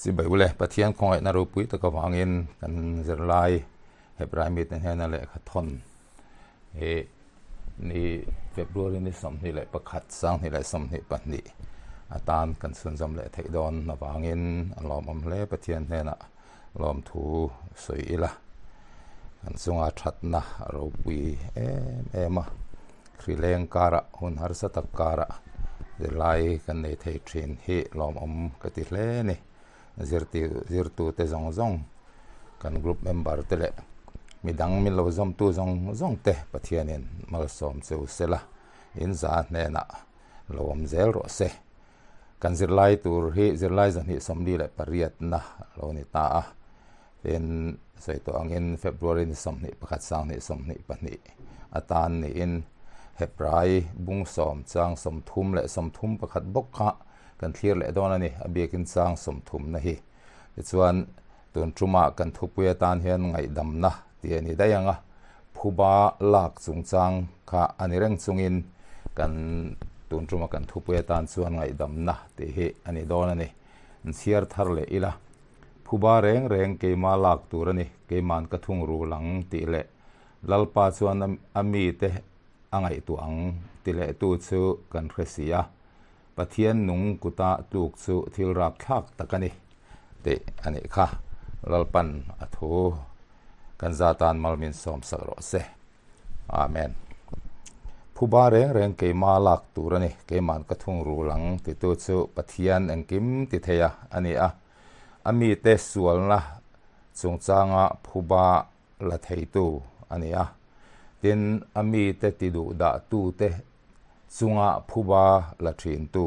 Chibai ule, Pathian khawngaihna ropui tak avangin kan zirlai Hebrai mite hnena lehkha thawn hi ni February ni 21, 2022 atan kan chhunzawm leh theih dawn avangin a lawmawm hle. Pathian hnenah lawmthu sawi ila, kan chunga thatna a ropui em em a, hrileng karah hun harsa tak karah zirlai kan nei thei thin hi lawmawm ka ti hle a ni. Zirtir zirtute zawng zawng kan group member te leh midang min lo zawmtu zawng zawng te Pathianin malsawm che u sela, in za hnenah lo awm zel rawh se. Kan zirlai tur hi zirlai 248na lo ni ta a, tin sawi tawh angin February ni 21 2022 atan niin Hebrai bung sawm chang 30 leh 31 bawk kha kan thlir leh dawn a ni, a biakin chang 30na hi. Tichuan tun tumah kan thupui atan hian ngaihdamna tih a ni daih ang a, Phuba lak chungchang kha a ni reng chungin kan tun tuma kan thupui atan chuan ngaihdamna tih hi a ni dawn a ni. An chhiar thar leh ila, Phuba reng reng keima lak tur a ni, keiman ka thung rul ang tih leh Lalpa chuan a mite a ngaihtuah ang ti lehtu chu kan hre si a, Pathian nung kuta tluk chu thil rapthlak tak a ni tih a nih kha. Lalpan a thu kan zatan mal min sawm sak rawh se. Amen. Phuba reng reng keima lak tur a ni, keiman ka thung rul ang titu chu Pathian engkim ti thei a a ni a. A mite sualna chungchanga phuba la theitu a ni a. Tin, a mite ti duh dahtute chunga phuba la thintu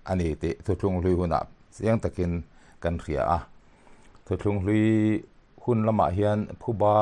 a ni tih thuthlung hlui hunah chiang takin kan hria a. Thuthlung hlui hun lamah hian phuba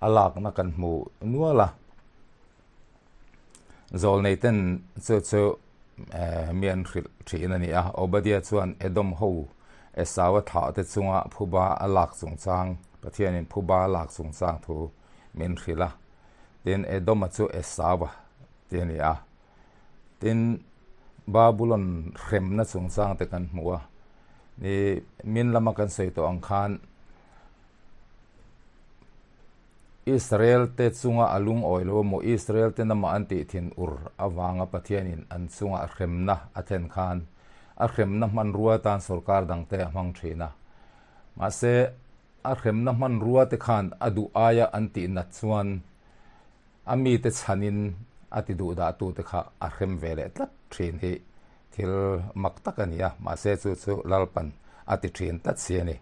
a lakna kan hmu nual a. Zawlnei ten chu chu mi an hrilh thin a ni a. Obadiah chuan Edom ho Esau-a thlah te chunga phuba a lak chungchang, Pathianin phuba a lak chungchang thu min hrilh a. Tin, Edom-a chu Esau-a ti a ni a. Tin, Babulon hremna chungchang te kan hmu a. Ni, min lama kan sawi tawh ang khan Israel te chunga a lungawi lo emaw, Israel ten amah an tih thin ur avanga Pathianin an chunga hremna a thlen khan a hremna hmanrua atan sorkar dangte a hmang thin a. Mahse, a hremna hmanrua te khan a duh aia an tih nat chuan a mite chhanin a ti duh dahtute kha a hrem ve leh tlat thin hi thil mak tak a ni a, mahse chu chu Lalpan a ti thin tlat si a ni.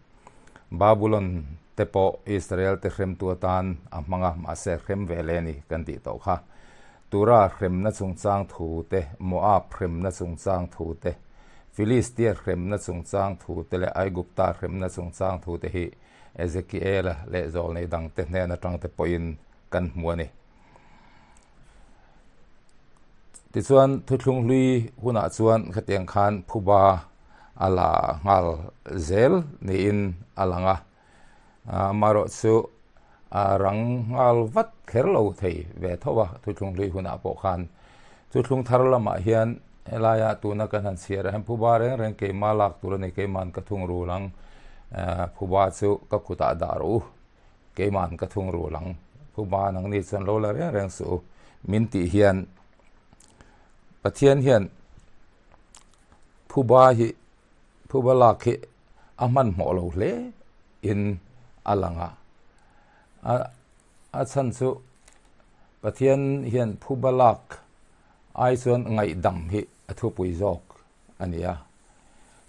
Babulon te pawh Israel te hremtu atan a hmang a, mahse hrem ve leh a ni kan tih tawh kha. Tura hremna chungchang thu te, Moab hremna chungchang thu te, Filistia hremna chungchang thu te leh Aigupta hremna chungchang thu te hi Ezekiela leh zawlnei dangte hnen atang te pawhin kan hmu a ni. Tichuan thuthlung hlui hunah chuan khatiang khan phuba a la nghal zel niin a lang a, amaherawh chu a rang nghal vat kher lo thei ve tho a thuthlung hlui hunah pawh khan. Thuthlung thar lamah hian helaia tuna kan han chhiar ah hian phuba reng reng keima lak tur a ni, keiman ka thung rul ang, phuba chu ka kutah dah rawh u. Keima'n ka thung rul ang, Phuba nangni chuan lo la reng reng suh u, min tih hian Pathian hian Phuba hi, Phuba lak hi a hmanhmawh lo hle in a lang a. A chhan chu Pathian hian Phuba lak ai chuan ngaihdam hi a thupui zawk a ni a.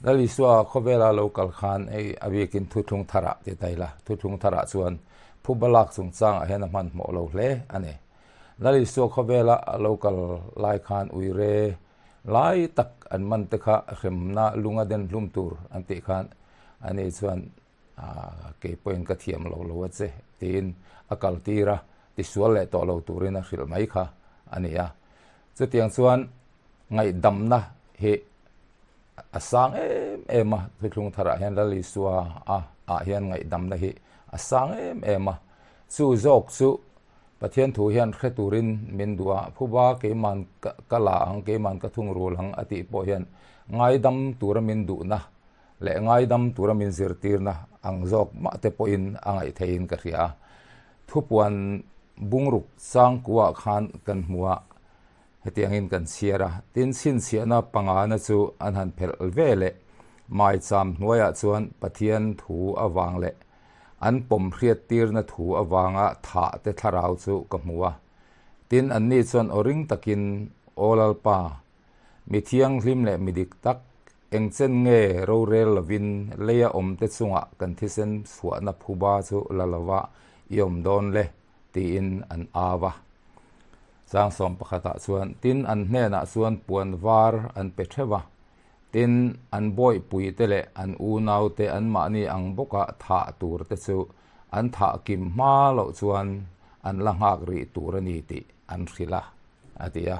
Lal Isua khawvela lo kal khan hei a biakin thuthlung tharah ti ta ila, thuthlung tharah chuan phuba lak chungchangah hian a hmanhmawh lo hle a ni. Lal Isua khawvela a lo kal lai khan uire lai tak an man te kha hremna lunga den hlum tur an tih khan ani chuan kei pawhin ka thiam lo lo a che tiin a kal tir a, tisual leh tawh lo turin a hrilh mai kha a ni a. Chutiang chuan ngaihdamna hi a sang em em a, thuthlung tharah hian Lal Isua a ah hian ngaihdamna hi a sang em em a, chu zawk chu Pathian thu hian hre turin min duh a, phuba keiman ka la ang, keiman ka thungrul ang a tih pawh hian ngaidam tura min duhna. leh ngaidam tura min zirtirna ang zawk mah te pawhin a ngaih theihin ka hria a. Thupuan bungruk changkuah khan kan hmu a, hetiangin kan chhiar a. Tin, chhinchhiahna pangana chu an han phelh ve leh maicham hnuaiah chuan Pathian thu avang leh an pawm hriattirna thu avanga thah te thlarau chu ka hmu a. Tin, anni chuan aw ring takin, Aw Lalpa, mi thianghlim leh mi dik tak, eng chen nge rorel lovin leia awmte chungah kan thisen chhuahna phuba chu la lova i awm dawn le? tiin an au a. Chang sawm pakhatah chuan, Tin, an hnenah chuan puan var an pe theuh a. Tin, an bawihpuite leh an unaute anmahni ang bawka thah turte chu an thah kim hma loh chuan an la nghak rih tur a ni tih an hrilh a, a ti a.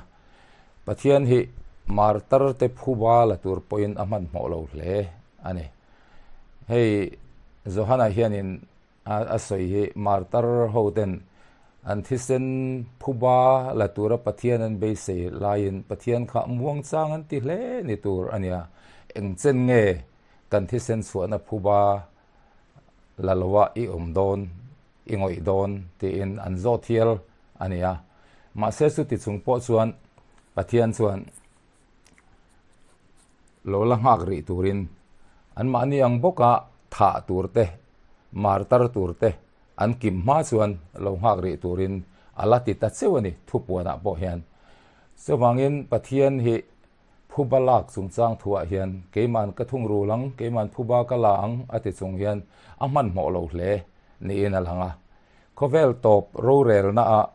Pathian hi martarte phuba la tur pawhin a hmanhmawh lo hle a ni. Hei Johana hianin A sawi hi martar hoten an thisen phuba la tura Pathian an beisei laiin Pathian kha muangchang an ti hle ni tur a nia. Eng chen nge kan thisen chhuahna phuba la loa i awm dawn, i ngawih dawn tiin an zawt hial a nia. Mahse chuti chung pawh chuan Pathian chuan lo la nghak rih turin anmahni ang bawka thah tur te, martar tur te an kim hma chuan lo nghak rih turin a la ti ta cheu a ni thupuanah pawh hian. Chuvangin Pathian hi phuba lak chungchang thuah hian keiman ka thungrul ang, keiman phuba ka la ang a ti chung hian a hmanhmawh lo hle niin a lang a. Khawvel tawp rorelnaah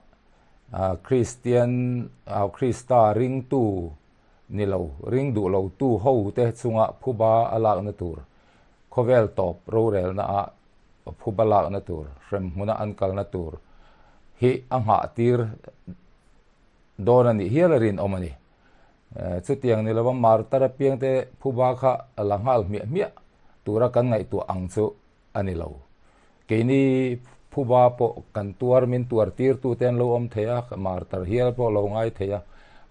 Kristian, Krista ringtu ni lo, ring duh lo tu ho te chunga phuba a lakna tur, khawvel tawp rorelna a phuba lakna tur, hremhmuna an kalna tur hi a nghah tir dawn a nih hial a rinawm a ni. Chutiang ni lova martar apiangte phuba kha a la nghal hmiah hmiah tura kan ngaihtuah ang chu a ni lo. Keini phuba pawh kan tuar min tuar tirtu te an lo awm thei a, martar hial pawh lo ngai thei a,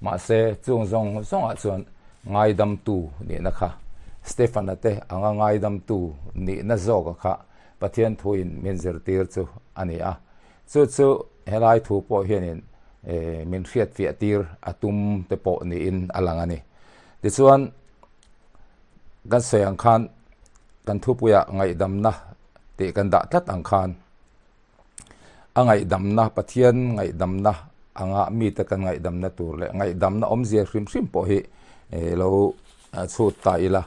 mahse chung zawng zawngah chuan ngaidamtu nihna kha Stefana te anga ngaidamtu nihna zawka kha Pathian thuin min zirtir chu a ni a. Chu chu helai thu pawh hianin min hriatfiah tir a tum te pawh niin a lang a ni. Tichuan kan sawi ang khan kan thupuiah ngaihdamna tih kan dah tlat ang khan a ngaihdamna Pathian ngaihdamna anga mite kan ngaihdamna tur leh ngaihdamna awmzia hrim hrim pawh hi lo chhut ta ila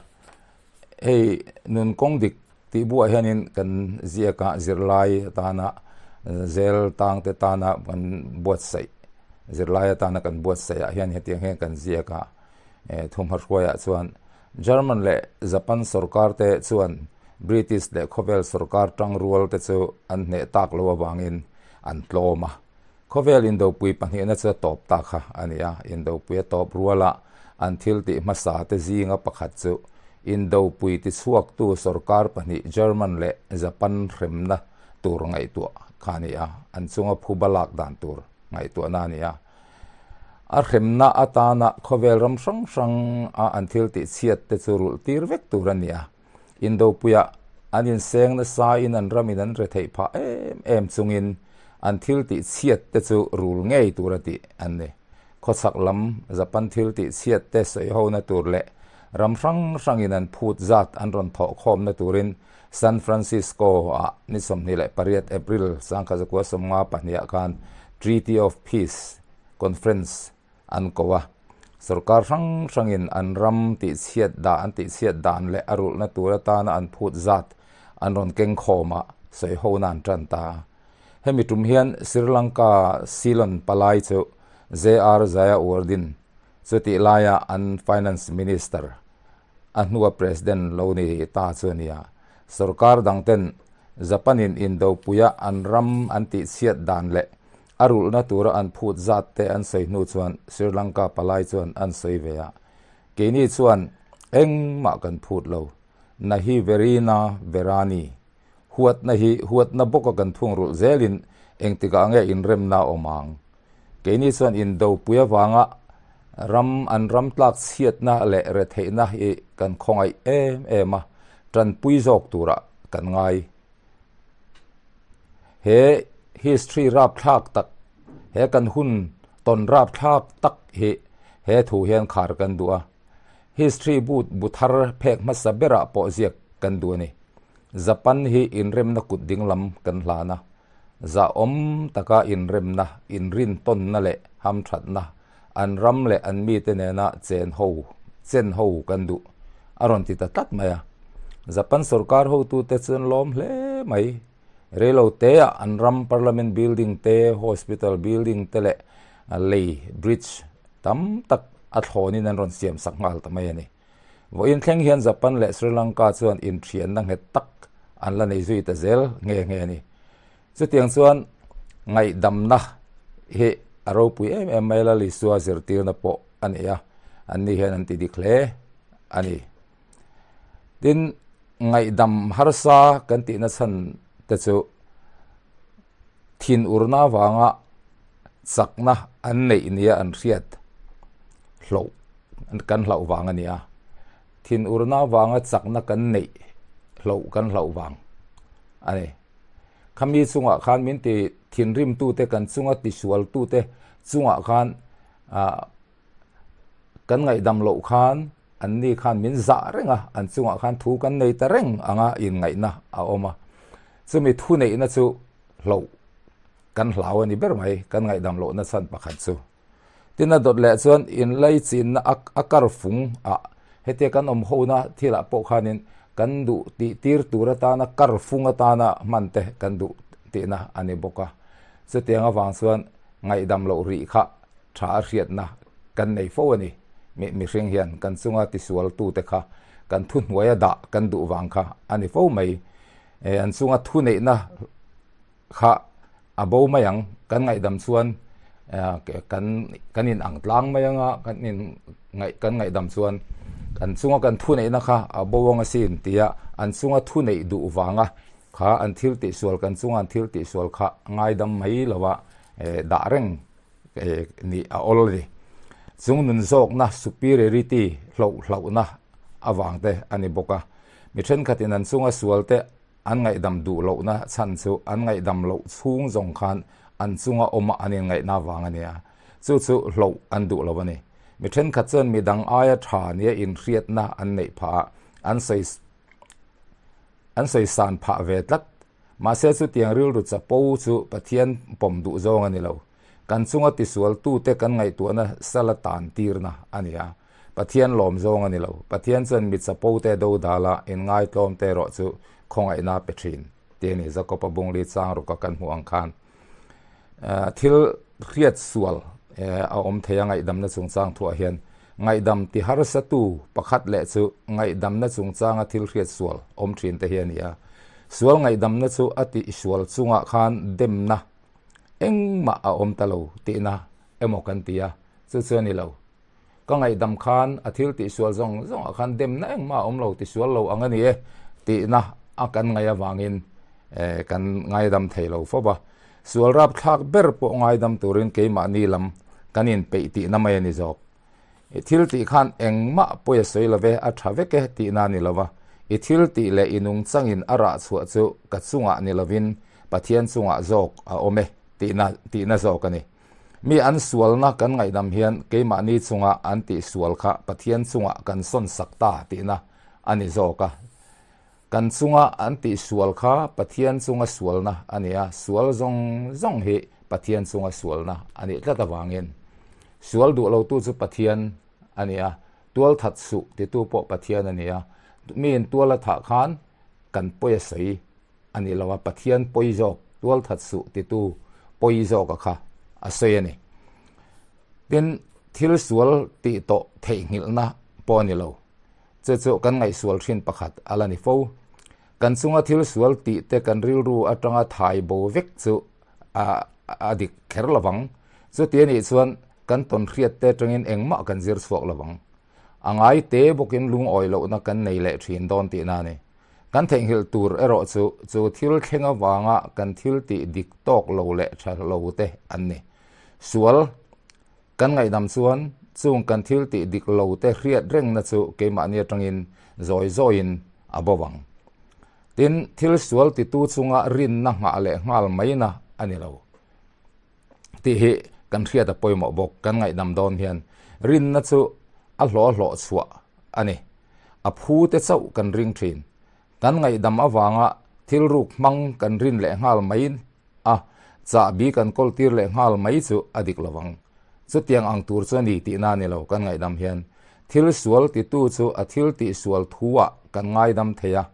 hei nun kawng dik tih buah hianin kan ziaka zirlai atana zel tang te tana kan buatsaih zirlai atana kan buatsaih ah hian hetiang hian kan ziak a. Thumhma hruaiah chuan German leh Japan sorkar te chuan British leh khawvel sorkar tangrual te chu an hneh tak lo avangin an tlawm a. Khawvel indopui pahnihna chu a tawp ta kha a ni a, indopui a tawp ruala an thil tih hmasa te zinga pakhat chu indopui tichhuaktu sorkar pahnih German leh Japan hremna tur ngaihtuah kha a ni a, an chunga phuba lak dan tur ngaihtuahna a ni a. A hremna atana khawvel ram hrang hrang a an thil tih chhiat te chu rulh tir vek tur a ni a. Indopuiah an inseng nasa in an ramin an re theih phah em em chungin an thil tih chhiat te chu rul ngei tur a tih an ni. Khawchhak lam Japan thil tih chhiat te sawi hona tur leh ram hrang hrangin an phut zat an rawn thawh khawmna turin San Francisco ah ni 28 April 1952 khan Treaty of Peace Conference an ko a. Sorkar hrang hrangin an ram tihchhiat dah an tihchhiat dan leh a rulhna tur atana an phut zat an rawn keng khawm a, sawihona an tan ta. Hemi tum hian Sri Lanka Ceylon palai chu JR Jayawardene chutih laia an Finance Minister A hnua President lo ni ta chu a nia. Sorkar dangten Japan-in indopuia an ram an tihchhiat dan leh a rulhna tura an phut zat te an sawi hnu chuan Sri Lanka palai chuan an sawi ve a. Keini chuan engmah kan phut lo. Nahi Verina Verani. Huatna hi huatna bawka kan thung rulh zelin engtikah nge inremna a awm ang? Keini chuan indopui avanga ram an ram tlak chhiatna leh retheihna hi kan khawngaih em em a. Tanpui zawk turah kan ngai. He history rapthlak tak, he kan hun tawn rapthlak tak hi he thu hian khar kan duh a. History bu bu thar phek hmasa berah pawh ziak kan duh a ni. Japan hi inremna kut dinglam kan hlan a. Zahawm taka inremna, inrintawnna leh hamthatna an ram leh an mite nena chen ho chen ho kan duh a rawn ti ta tlat mai a. Japan sorkar hotute chuan lawm hle mai. Reilo teah an ram parliament building te, hospital building te leh lei, bridge, tam tak a thlawnin an rawn siam sak nghal ta mai a ni. Vawiin thleng hian Japan leh Sri Lanka chuan inthianna nghet tak an la nei zui ta zel nghe nghe a ni. Chutiang chuan ngaihdamna hi a ropui em em mai la Isua zirtirna pawh a ni a, anni hian an ti dik hle a ni. Tin, ngaihdam harsa kan tihna chhan te chu thinurna avanga chakna an neih nia an hriat hloh kan hlauh vang a ni a. Thinurna avanga chakna kan neih hloh kan hlauh vang a ni. Khami chungah khan min ti thinrimtute kan chunga tisualtute chungah khan ah kan ngaihdam loh khan anni khan min zah reng a, an chungah khan thu kan nei ta reng anga inngaihna a awm a. Chumi thu neihna chu hloh kan hlau a ni ber mai, kan ngaihdam lohna chhan pakhat chu. Tin a dawt leh chuan inlaichinna a kar fung ah hetia kan awm hona thilah pawh khanin kan duh tih tir tur atana kar fung atana hman te kan duh tihna a ni bawk a. Chutiang avang chuan ngaihdam loh rih kha tha a hriatna kan nei fo a ni. Mihring hian kan chunga tisual tute kha kan thuhnuaia dah kan duh vang kha a ni fo mai. An chunga thuneihna kha a bo mai ang, kan ngaihdam chuan kan kan in ang tlang mai anga kan in ngaih kan ngaihdam chuan an chunga kan thu neihna kha a bo ang asin tia an chunga thu neih duh vanga kha an thil tih sual kan chunga an thil tih sual kha ngaidam mai lova dah reng nih a awl a ni. Chung nun zawkna superiority hloh hlauhna avang te a ni bawk a, mi thenkhatin an chunga sual te An ngaihdam duh lohna chhan chu an ngaihdam loh chhung zawng khan an chunga awma an inngaihna vang a nia. Chu chu hloh an duh lo a ni. Mi thenkhat chuan mi dang aia tha nia inhriatna an neih phah a, an sawi an sawi san phah ve tlat. Mahse chutiang rilru chapo chu Pathian pawm duh zawng a ni lo. Kan chunga tisualtute kan ngaihtuahna sala tan tirna a ni a. Pathian lawm zawng a ni lo. Pathian chuan mi chapo te do dal a, inngaitlawm te erawh chu khawngaihna a pe thin, tih a ni. Jakob-a bungli chang ruka kan hmuh ang khan thil hriat sual a awm thei a ngaihdamna chungchang thuah hian ngaihdam ti harsatu pakhat leh chu ngaihdamna chungchanga thil hriat sual awm thin te hi a ni a. Sual ngaihdamna chu a tihsual chungah khan demna engmah a awm ta lo tihna emaw kan ti a, chu chu a ni lo. Ka ngaihdam khan a thil tihsual zawng zawngah khan demna engmah a awm lo, tisual lo ang a ni e tihna a kan ngaih avangin kan ngaidam thei lo fawp a. Sual rapthlak ber pawh ngaidam turin keimahni lam kan inpeih tihna mai a ni zawk. I thil tih khan engmah pawi a sawi love, a tha vek e tihna a ni lova. I thil tih leh i nungchangin a rah chhuah chu ka chungah ni lovin Pathian chungah zawk a awm e tihna tihna zawk a ni. Mi an sualna kan ngaihdam hian keimahni chunga an tih sual kha Pathian chungah kan sawn sak ta tihna a ni zawk a. Kan chunga an tih sual kha Pathian chunga sualna a ni a, sual zawng zawng hi Pathian chunga sualna a nih tlat avangin sual duh lotu chu Pathian a ni a, tual that suh titu pawh Pathian a ni a, miin tual a thah khan kan pawi a sawi a ni lo a, Pathian pawi zawk, tual that suh titu pawi zawka kha a sawi a ni. Tin, thil sual tih tawh theihnghilhna pawh a ni lo. Chu chu kan ngaihsual thin pakhat a la ni fo. Kan chunga thil sual tih te kan rilru atanga thai bo vek chu a a dik kher lovang. Chuti a nih chuan kan tawn hriat te atangin engmah kan zir chhuak lovang. A ngai te bawkin lungawi lohna kan nei leh thin dawn tihna a ni. Kan theihnghilh tur erawh chu chu thil thleng avanga kan thil tih dik tawk lo leh tha lo te an ni. Sual Kan ngaihdam chuan chung kan thil tih dik lo te hriat rengna chu keimahni atangin zawi zawiin a bo ang. Tin, thil sual titu chunga rinna nghah leh nghal maina a ni lo tih hi kan hriat a pawimawh bawk. Kan ngaihdam dawn hian rinna chu a hlawhhlawh chhuah a ni. A phu te chauh kan ring thin. Kan ngaihdam avanga thil ruk hmang kan rin leh nghal mai a, chahbi kan kawl tir leh nghal mai chu a dik lo vang. Chutiang ang tur chu a ni tihna a ni lo kan ngaihdam hian. Thil sual titu chu a thil tihsual thu-ah kan ngaidam thei a,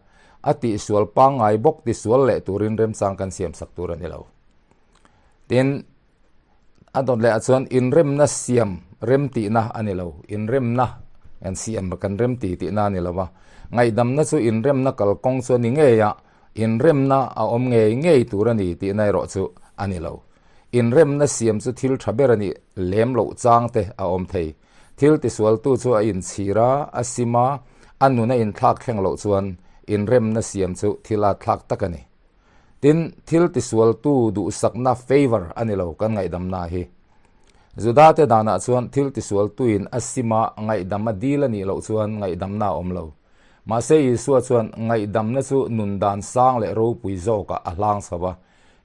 a tihsual pangngai bawk tisual leh turin remchang kan siamsak tur a ni lo. Tin, a dawt leh ah chuan inremna siam rem tihna a ni lo, inremna kan siam kan rem ti tihna a ni lo va, ngaihdamna chu inremna kalkawng chu a ni ngei a, inremna a awm ngei ngei tur a ni tihna erawh chu a ni lo. Inremna siam chu thil tha ber a nih lem loh chang te a awm thei. Thil tisualtu chu a inchhir a, a sim a, a nun a inthlak thleng loh chuan inremna siam chu thil a thlak tak a ni. Tin, thil tisualtu duhsakna, favour, a ni lo kan ngaihdamna hi. Judate danah chuan thil tisualtuin a sima ngaihdam a dil a nih loh chuan ngaihdamna a awm lo. Mahse Isua chuan ngaihdamna chu nun dan sang leh ropui zawkah a hlang chho va.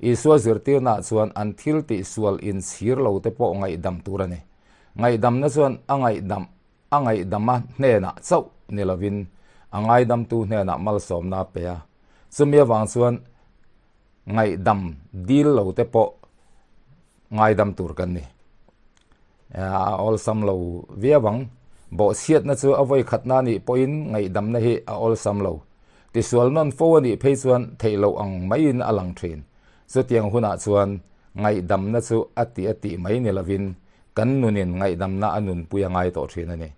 Isua zirtirnaah chuan an thil tihsual inchhir lo te pawh ngaihdam tur a ni. Ngaihdamna chuan a ngaihdam A ngaihdama hnenah chauh ni lovin a ngaidamtu hnenah malsawmna a pe a. Chumi avang chuan ngaihdam dil lo te pawh ngaidam tur kan ni. A awlsam lo viau ang. Bawhchhiatna chu a vawikhatna anih pawhin ngaihdamna hi a awlsam lo. Tisual nawn fo anih phei chuan theih loh ang maiin a lang thin. Chutiang hunah chuan ngaihdamna chu a tih a tih mai ni lovin Kan nunin ngaihdamna a nunpui a ngai tawh thin a ni.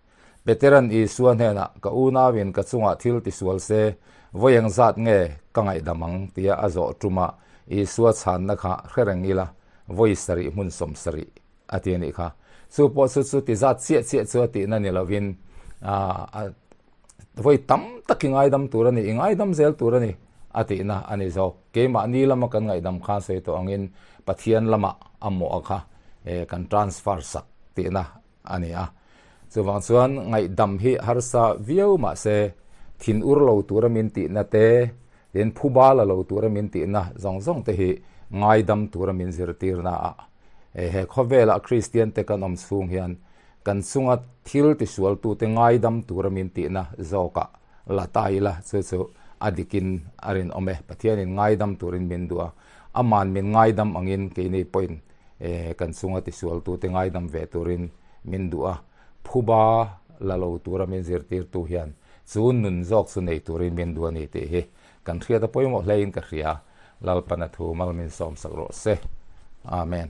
Peteran Isua hnenah, Ka unauin ka chungah thil tisual se, vawi eng zat nge ka ngaihdam ang? tia a zawh tumah Isua chhanna kha hre reng ila, vawi sarih hmun 70 a ti a nih kha. Chu pawh chu chu ti zat chiah chiah chu a tihna ni lovin, a vawi tam tak i ngaidam tur a ni, i ngaidam zel tur a ni a tihna a ni zawk. Keimahni lama kan ngaihdam khan sawi tawh angin Pathian lamah a mawh a kha kan transfer sak tihna a ni a. Chuvang chuan ngaihdam hi harsa viau mahse thin ur lo tura min tihna te, tin phuba la lo tura min tihna zawng zawng te hi ngaidam tura min zirtirna ah he khawvela Kristian te kan awm chhung hian Kan chunga thil tisualtute ngaidam tura min tihna zawkah la ta ila, chu chu a dikin a rinawm e. Pathianin ngaidam turin min duh a, aman min ngaidam angin keini pawhin kan chunga tisualtute ngaidam ve turin min duh a. Phuba la lo tura min zirtirtu hian chu nun zawk chu nei turin min duh a ni tih hi kan hriat a pawimawh hlein ka hria. Lalpana thu mal min sawmsak rawh se. Amen.